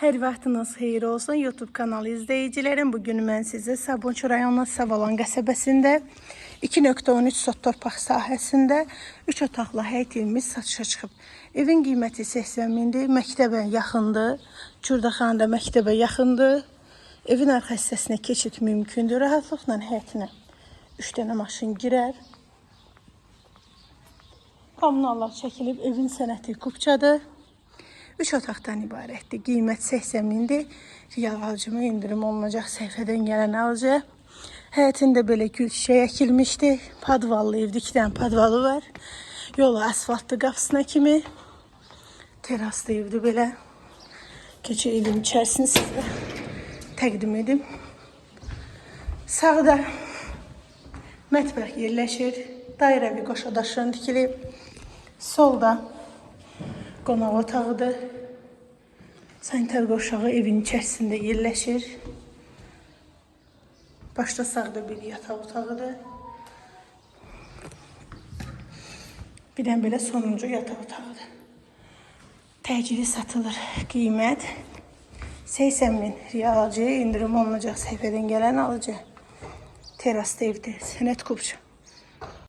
Hər vaxtınız xeyir olsun YouTube kanalı izləyicilərim. Bugün mən sizə Sabunçu rayonu Savalan qəsəbəsində 2.13 sot torpaq sahəsində 3 otaqlı həyət evimiz satışa çıxıb. Evin qiyməti 80 mindir, məktəbə yaxındır. Çurdaxanada məktəbə yaxındır. Evin arxa hissəsinə keçid mümkündür. Rahatlıqla həyətinə 3 dənə maşın girər. Kommunallar çəkilib, evin sənəti kupçadır. 3 otaqdan ibarətdir. Qiymət 80 mindir. Real alıcıma indirim olunacaq səhifədən gələn alıcıya. Həyətində belə gül çiçək əkilmişdi. Padvallı evdir, 2 dənə padvalı var. Yolu asfaltlı qapısına kimi. Teraslı evdir belə. Keçək evin içərisini sizə təqdim edim. Sağda mətbəx yerləşir. Dairəvi qoşa daşdan tikilib. Solda qonaq otağıdır. Sanitar qovşağı evin içərisində yerləşir. Başda sağda bir yataq otağıdır. Bir dənə belə sonuncu yataq otağıdır. Təcili satılır. Qiymət 80 min real alıcıya indirim olunacaq səhifədən gələn alıcı. Teraslı evdir. Sənət kupça.